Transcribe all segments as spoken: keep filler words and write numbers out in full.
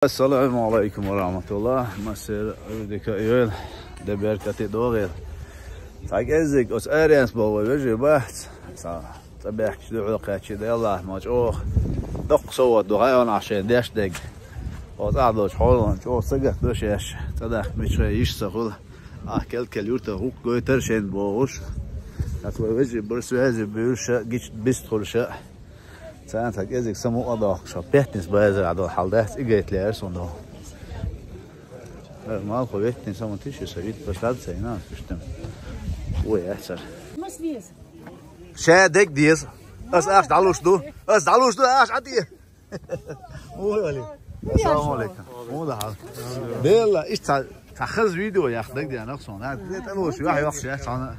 Ассаламу алайкум ва рахматуллах. Массера а дика йойла, де беркате догӀийла. Цхьа кӀеззиг оцу аренца болу вай вежарий бац. Цхьа цӀа баьхкича дуьхьал кхаьччи делахь ма чӀогӀа. Доккха совгӀат ду хьайонахь шайн деш дерг. Оцу ахь долчу хьолан чӀогӀа сагатдо шаьш. ЦӀа дахка мичахь йиш ца хуьлу. Ахь кел-кел юьртара хӀума гойтара шайна бохуш. ХӀинца вай вежарий бара связи буьйлуша, гича бистхуьлуша. Царна цхьа кӀезиг самукъа а доккхуш, хьо пятница базарахь долу хьал дац, и гайта лаьара суна догӀу. Э, малхо веттина саман тише со вит башар цайна, пуштам. Ой, яцара. Ша дерг деза. Ас ахь дӀалуш ду. Ас дӀалуш ду, ахь Ӏа де. Ой, Али. Ассаламу алайкум. Муха хьал? Делла, иштта цхьа, цхьа хаза видео яхна дагадеана суна. ТӀе тӀалуш, юьхь йоккхуш яц хьуна.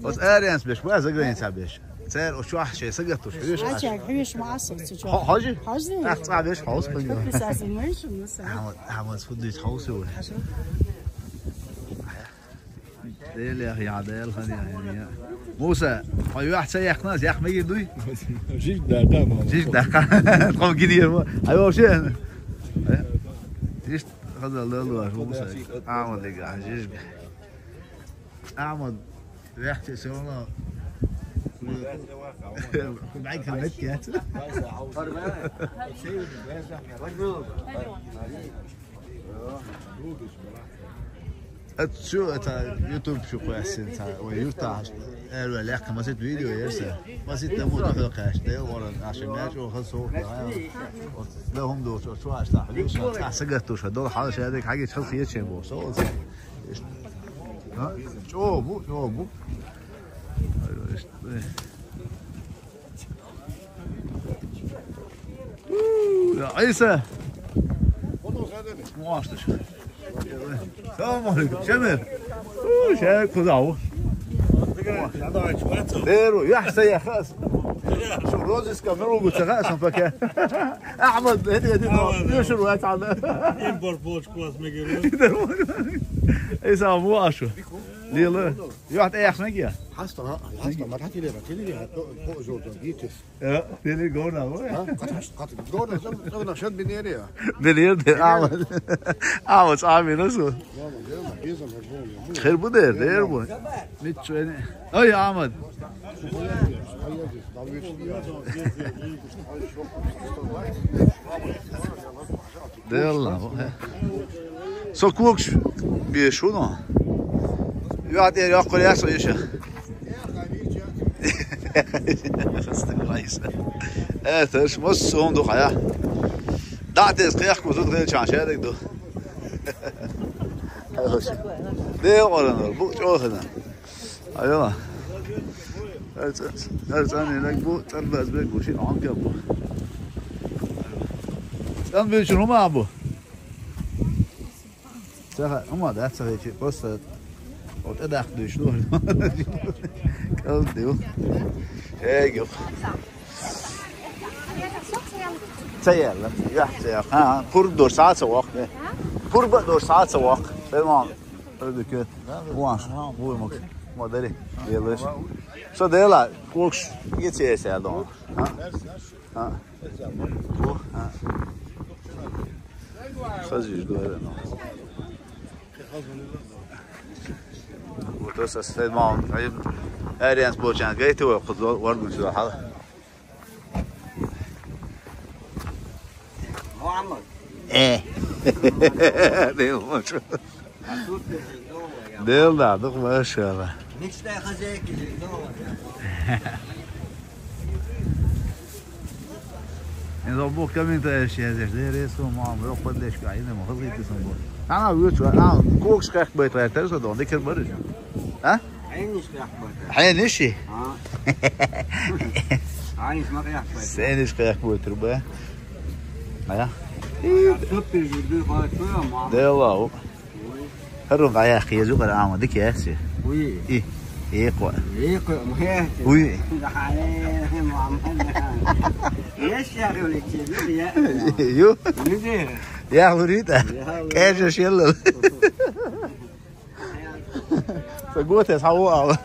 Оцу аренца беш, база граница беш. Цара оцу чохь шайн сагатдеш хьоьжуш. Хьоьжуш ма асу цу чохь. Хьожи? Хьожи? ТӀаккха цкъа беш хьовса панга. Ахьмад, Ахьмад фу дуьйцу хьовса ву. Дела яха, я Дела, хан я, я. Муса, хьо юьхь ца яьккхина, ас яхь мегий дуй? Жиж даккха, мама. Жиж даккха. Тхо гинера ма. Ай, вообще. Иштта хазал лелуаш, Муса. Ахьмад лига, жижга. Ахьмад, вехча сёна. Хубайка меккет. Ат шу, ата YouTube шу кхоьссина ца, вай юртахь, эр вай лекха масит видео ерса. Масит таму да хакаш, да вара, аша мяч о хасо. Да хум до чо чо аш та. Ша сагат туша, дол хал ша дек хаги чал хие чен бо. Со. Чо бу, чо бу. Ай, ай, ай. Уу, я Иса. Муаш ты. Салам алейкум. Шемер. Уу, шемер куда у? Деру, я хса я хас. Шу розыска мругу цахас пока. Ахмад, это, это, ну, Ахмад, ну, да. Шуру это, да. Импорт полочку вас мегеру. Иса муашу. Лила. Юхьа тӀе яхна гия? Хьаста, хьаста, ма тӀе лера, тӀе лера, то, то жо, то, гитис. Э, тӀе лера горна, во? А? Кат, кат, горна, сам, сам на шад бинере. Бинер де, Ахмад. Ахмад, Ахмад, насу. Хер бу дер, дер бу. Мит чуэни. Ой, Ахмад. Делла. Со когаш беш ву но. Юьхьа тӀера йоккхур яц со иша. Э, таш, массо а хӀума ду хьая. ДӀа а теза кхехко зуда гӀелчахьа шаьриг ду. Дела къоран вара, бу чӀогӀа хина. Айо. Эр цӀа-, эр цӀанний лаг бу, цӀан баз бег бу, ши Ӏон кел бу. ЦӀан бийчун хӀума бу? Ца ха-, хӀума дац, ца хечи, просто о тӀе дахка дуьйш ду. КӀал див. Эгю. Ца яьлла, яхь ца яхь. Ха, пур дор саца вакх. Пур ба дор саца вакх. Тамам. Öldükü. Ulan, bu mı? Modeli. Yılış. Со дела, когаш гицеса дон. А? А? Бу, а? Хазиш говорю, ну. Вот это состоит мало. Арианс бочан гайты, вот, вот, вот, вот, вот. Мухаммад. Э. Дел да, дух машала. Мечтай хозяйки дома. Эн зо бу комментарий яздеш, де ресо мам, рох поддержка, ай нема хазгити сон бу. Ана вуч, а, когаш кайх байтар, тер со дон, дикер барыш. А? Хьениш кайх байтар. Хьениш? А. Хьениш ма кайх байтар. Сениш кайх байтар, ба. А? Супер журду хатуя, мам. Дела. ХӀара гӀа яхъе езу къара ама дика яхси. Уй. И. Экъо. Экъо, ма яхти. Уй. Еш яхи уличи, ю, я. Ю? Ю де. Яхлурита. Яхлури. Кежа шелла. Сагота сау ала.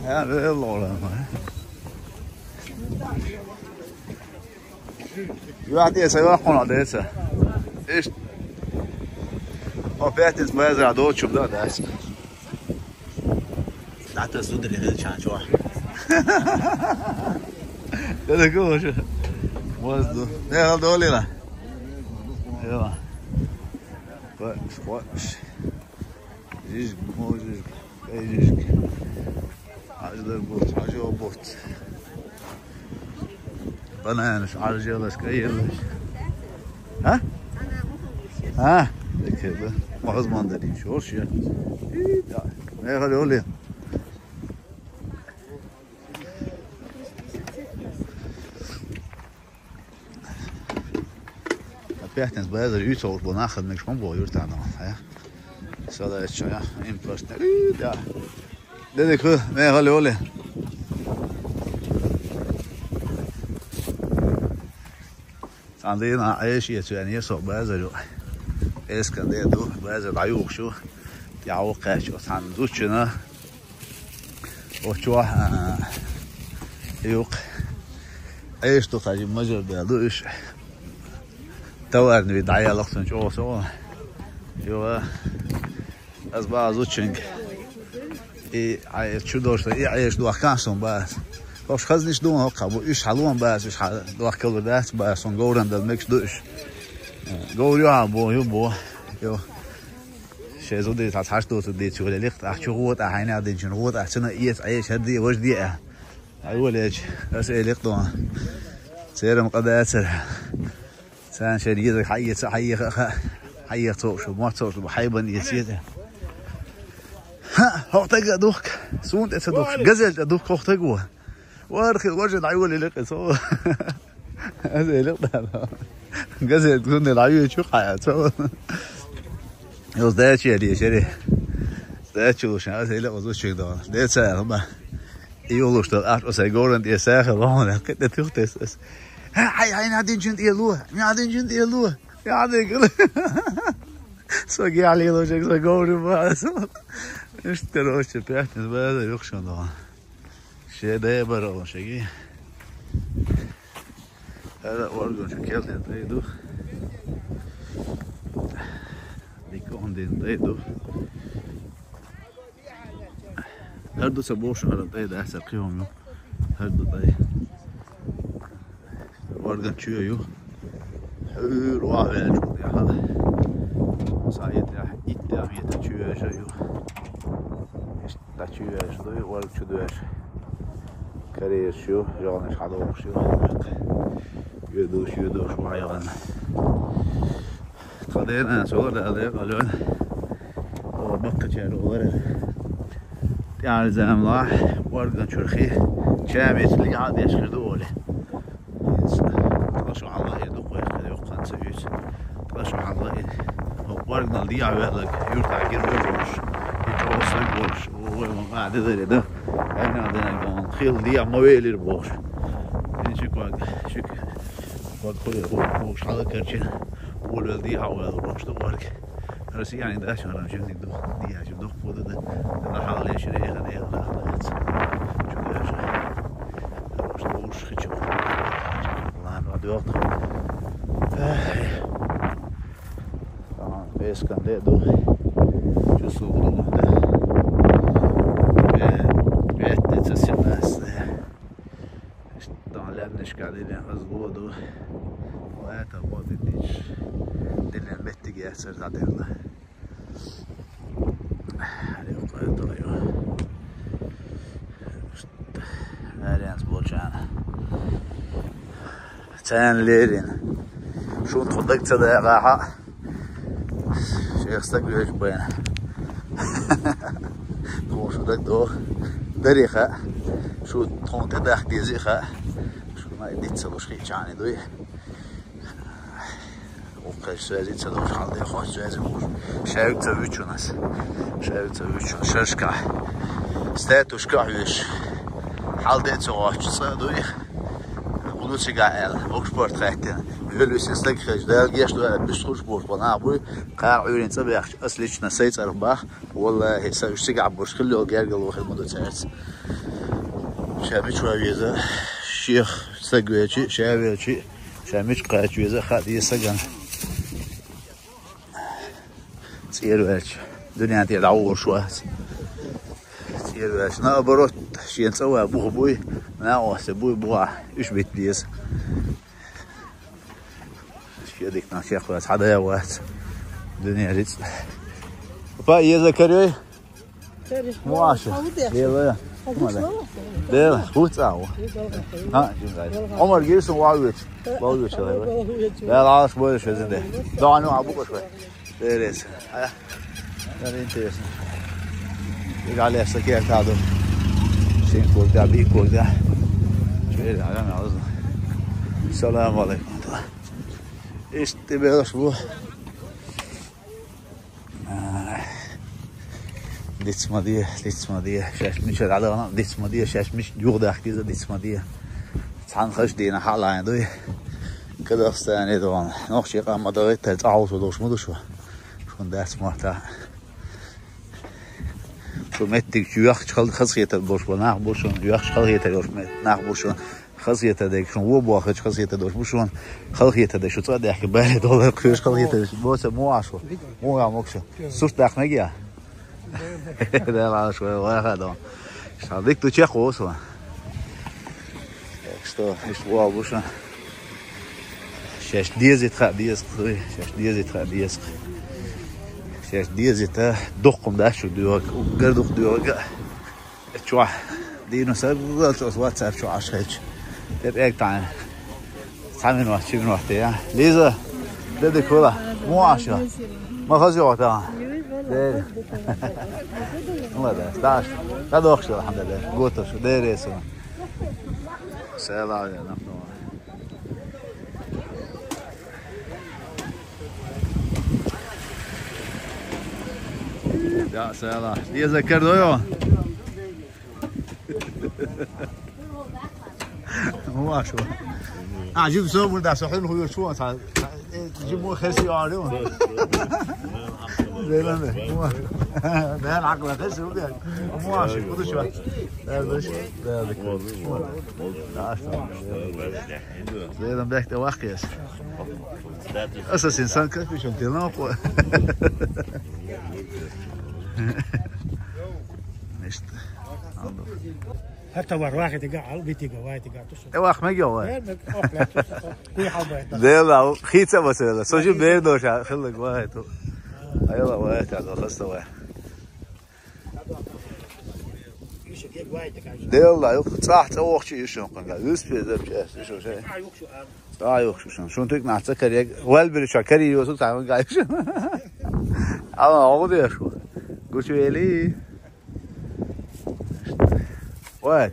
Я, лола. Юхьа тӀе ца йоккхуна деца. Ишт. О, пятница базар дочу да дас. Тата судри хил чан чуа. Да да кого же. Воздух. Не, алдолила. Яла. Жиж, можешь. Эй, жиж. Ажлар бут, ажо бут. Бананаш, аржелаш, каелаш. А? А? Леке, да. Мазман да дин шош я. Да. Не хали оли. Пятница базар ю цогуш бу нахад мегаш ма бу юртана. Сада чая импорт. Да. Деде ку, не хали оли. Сандина айш я цуян я со базар ю. Эскан де ду базар да юхшу. Я о кач о сан дучина. Очуа юк. Айш то хажи мажар да ду иш. Товарный вид ая лахсан чо со. Юа. Аз базу чинг. И ай чудо что и айш дуахкан сон баз. Хош хазниш дун хабу иш халуан баз иш дуахкалу дас баз сон горан да мекш душ. Гор ю бо ю бо. Ю. Шезу ди тас хаш досу ди чуле лихт ах чугут ах айна дин чин гут ах чина иес айш ди вож ди. Ай валеч. Ас элик дон. Церам къадацар. Сан шер йизак хай йица хай йиха хай йица цош мо цош хайбан йица. Ха, хохтага дух. Сунт эца дух. Газель та дух хохтага. Вархи варжа дай вали лек эцо. Аз элек да. Газель гунде дай ю чу хая цо. Ёз дачи али шери. Дачи лушан аз элек озу чек да. Деца ба. И улушта аш осай горан ди саха лона кете тухтес. Ай ай на дин чин ди лу. На дин чин ди лу. Я де гыл. Со гяли ло чек со гору ба. Ишт короче пятница база юхшан да. Ше де баро шеги. Ара оргон чу келден тайду. Дикон ден тайду. Ардуца бош ара тайда аса киом ю. Арду тай. Орган чуя ю. Хюр ва вел чу я. Саит я ит я мета чуя ю. Дачуяш дуй, варг чудуяш. Кореяш ю, жагънаш хьадоагӀаш ю. Юдуш, юдуш, вайгъан. Тхадена, сора да, да, къалун. О, бакъачар, олар. ТӀяр замла, варган чурхи. Чамис ли гьадеш хирду оле. Ткъа шу хьалла э дукъ вехъ, юкъ ханца уьц. Ткъа шу хьалла э. Варгнал дия веълаг, юрта гир вожуш. И чо саг вожуш. Ой, ма ка де даре да. Айна дена гон. Хил дия ма велир бохш. Ин шик ваг, шик. Ваг хули бохш хьалла карчин. Улвел дия веълаг бохш да варг. Россияни дача рам жени дух, дия жи дух пуда да. Да хьалла шире, да, да, да. Чудо. Просто уж хочу. Ладно, дёрт. Эх. Ага, эскан де ду. Часов дома, да. Пятница, семнадцатое. Там лядничка дилен разгоду. Это вот и дичь. Дилен беттиге сыр задерла. Аренс болчана. Цен лерин. Шун тхудаг ца дагъаха. Шех стаг веш байна. Тхун шу даг до. Дариха. Шу тхун те дах дезиха. Шу май дицца луш хи чани дуй. Укхаш связи ца душ, халде хос связи муш. Шайк ца вичунас. Шайк ца вичун. Шашка. Статушка виш. Халде ца вач ца дуй. Буду цига эл. Окшпорт хаттин. Вилвис стак хеш. Дал геш дуй. Бис хуш буш. Бана буй. Кар уйрин ца бяхч. Ас лично сай царх бах. Валлахи, са уж цига буш. Хилли ол гергал вахи муду царц. Шаби чуа веза. Шех сагвечи. Шавечи. Ша мича кхача веза а хаа деза сагана. ЦӀера ваьлча, дуьнен тӀера дӀаволуш вац. ЦӀера ваьлча, наоборот, шена цӀа ваь бух буй, накъостий буй, бухахь уьш бита деза. Шен диканах чекхваьлча, хьан дай вац. Дуьнен рицкъ. Па, еза карьёй? Муаша. Лела. Дела, хуц ау. Ха, жингай. Омар гирсун валвич. Валвич. Дела алаш бойлаш везинде. Доану абукаш вай. Дерес. Ха. Дела интересно. Игали са кертаду. Син курда, би курда. Чуэр ага налзна. Салам алейкум. Ишти белаш бу. Ай. Диц ма де, диц ма де, шаьш мичара дӀадахана, диц ма де, шаьш мича юхадахка деза, диц ма де. Цхьана хаш дийна хьалаайн дуй. Казахстане дона. Нохчий къам ма дагӀиттара цӀа хьовсо долуш ма ду шу. Шун дац мотта. Шу меттиг чу йоьхча хал-, хазахетар болуш бо нах бу шун, йоьхча халахетар йолуш ме-, нах бу шун. Хазахетар дерг шун вон бохачу хазахетар долуш бу шуна. Халахетар дерг шу цӀа а даьхки, баьле долу хазахетар долуш бу. Боца муха шу. Муха мокша. Сурт даккха мегий? Дела аш вай ваха дон. Ша дик ду чекх ву со. Так что, иш вол бу шун. Шаьш дезит ха деза кхуй. Шаьш дезит ха деза кхуй. Шаьш дезита дуккхум дац шу доьгӀаг. Уггар дукха доьгӀаг. Чохь дийна сарралц оцу WhatsApp чу Ӏаш хилча. Тепе эг таьӀна. Цхьа минот, ши минот, я. Лиза, де дика хуьла. Муха Ӏаш ю? Ма хаза йогӀу тахана. Де. Молодец. Даш. ДӀадохуш ду, алхьамдулиллахӀ. Гуттар шу. Деррис шу. Села, я, нах. Да, села. Деза кер дойо? Муха Ӏаш ю? А, жим со мурда со хин хуйур чу ца. Жим мо хеси ари. Зелен де. Бен акла хеси у бен. Муха Ӏаш ю? Куду шу? Да, да. Да, да. Зелен бек де вахкес. Аса син сан капишон телан ко. Нешта. ХӀара товар вахитига, ал битига, вайтига тусу. Э, вах мегий вай? Э, мег, ох, ле, тусу, ох. Куй хьал байт. Дела, хийца басела. Сожи бер доша, хиллаг вай ту. Айла вай та, хаста вай. Дела, юх, цӀахь цӀа вохчи ишон кхунга. Успе дабча, ишо шей. ДӀа а юхуш шун. Шун туьк нах ца карег. Валбирча карий йосу цхьа гайш. Ала, ола дешу. Гучу эли. Вай,